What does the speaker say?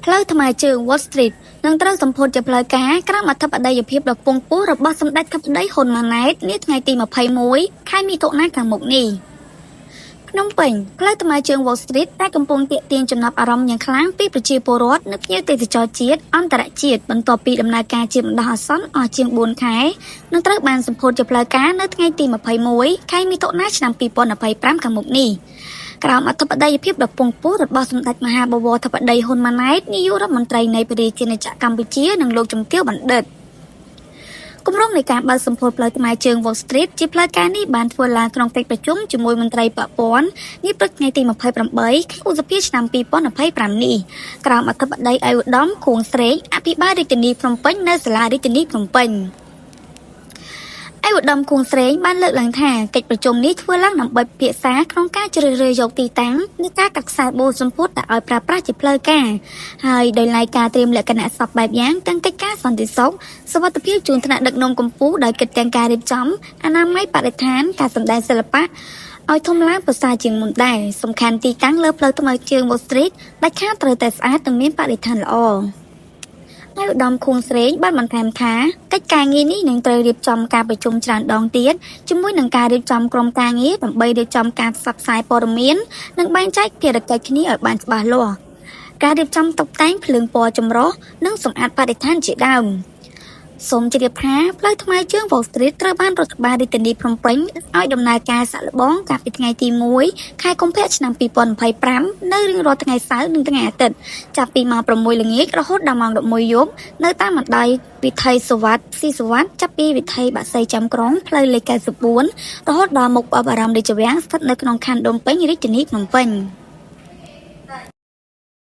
ផ្លូវថ្មើរជើង Wall Street នឹងត្រូវសម្ពោធជាផ្លូវការក្រោមអធិបតីភាពដ៏ខ្ពង់ខ្ពស់របស់សម្ដេចធិបតីហ៊ុនម៉ាណែតនាថ្ងៃទី21ខែមិថុនាខាងមុខនេះ។ ភ្នំពេញផ្លូវថ្មើរជើង Wall Street ដែលកំពុងទាក់ទាញចំណាប់អារម្មណ៍យ៉ាងខ្លាំងពីប្រជាពលរដ្ឋនិងភ្ញៀវទេសចរជាតិអន្តរជាតិបន្ទាប់ពីដំណើរការជាបណ្ដោះអាសន្នអស់ជាង4ខែនឹងត្រូវបានសម្ពោធជាផ្លូវការនៅថ្ងៃទី21ខែមិថុនាឆ្នាំ2025ខាងមុខនេះក្រោមអធិបតីភាពដ៏ខ្ពង់ខ្ពស់របស់សម្ដេចមហាបវរធិបតីហ៊ុនម៉ាណែតនាយករដ្ឋមន្ត្រីនៃព្រះរាជាណាចក្រកម្ពុជានិងលោកជំទាវបណ្ឌិត។ គម្រោងនៃការបើកសម្ពោធផ្លូវថ្មើរជើង Wall Street ជាផ្លូវការនេះបានធ្វើឡើងក្នុងកិច្ចប្រជុំជាមួយមន្ត្រីពាក់ព័ន្ធនាព្រឹកថ្ងៃទី28ខែឧសភាឆ្នាំ2025នេះក្រោមអធិបតីឯកឧត្តមខួងស្រេងអភិបាលរាជធានីភ្នំពេញនៅសាលារាជធានីភ្នំពេញ។ ឯកឧត្តមខួងស្រេងបានលើកឡើងថាកិច្ចប្រជុំនេះធ្វើឡើងដើម្បីពិភាក្សាក្នុងការជ្រើសរើសយកទីតាំងនៃការកាត់ខ្សែបូសម្ពោធដាក់ឲ្យប្រើប្រាស់ជាផ្លូវការហើយដោយឡែកការត្រៀមលក្ខណៈសពបែបយ៉ាងទាំងកិច្ចការសន្តិសុខសុវត្ថិភាពជូនថ្នាក់ដឹកនាំកម្ពុជាដោយគិតទាំងការរៀបចំអនាម័យបរិស្ថានការសម្ដែងសិល្បៈឲ្យធំឡើងប្រសើរជាងមុនដែរសំខាន់ទីតាំងលើផ្លូវថ្មើរជើង Wall Street ដាច់ខាតត្រូវតែស្អាតនិងមានបរិស្ថានល្អ។ ឯកឧត្តមខួងស្រេងបានបន្ថែមថាកិច្ចការងារនេះនឹងត្រូវរៀបចំការប្រជុំច្រើនដងទៀតជាមួយនឹងការរៀបចំក្រុមការងារដើម្បីរៀបចំការផ្សព្វផ្សាយព័ត៌មាននិងបែងចែកភារកិច្ចគ្នាឲ្យបានច្បាស់លាស់ការរៀបចំតុបតែងភ្លើងពណ៌ចម្រុះនិងសម្អាតបរិស្ថានជាដើម។ សូមជម្រាបថាផ្លូវថ្មើរជើង Wall Street ត្រូវបានរដ្ឋបាលរាជធានីភ្នំពេញឲ្យដំណើរការសាកល្បងកាលពីថ្ងៃទី1ខែកុម្ភៈឆ្នាំ2025នៅរៀងរាល់ថ្ងៃសៅរ៍និងថ្ងៃអាទិត្យចាប់ពីម៉ោង6ល្ងាចរហូតដល់ម៉ោង11យប់នៅតាមបណ្ដោយវិថីសុវត្ថិស៊ីសុវត្ថិចាប់ពីវិថីបាក់សីចាំក្រុងផ្លូវលេខ94រហូតដល់មុខបបអារម្មណ៍រាជវាំងស្ថិតនៅក្នុងខណ្ឌដូនពេញរាជធានីភ្នំពេញ។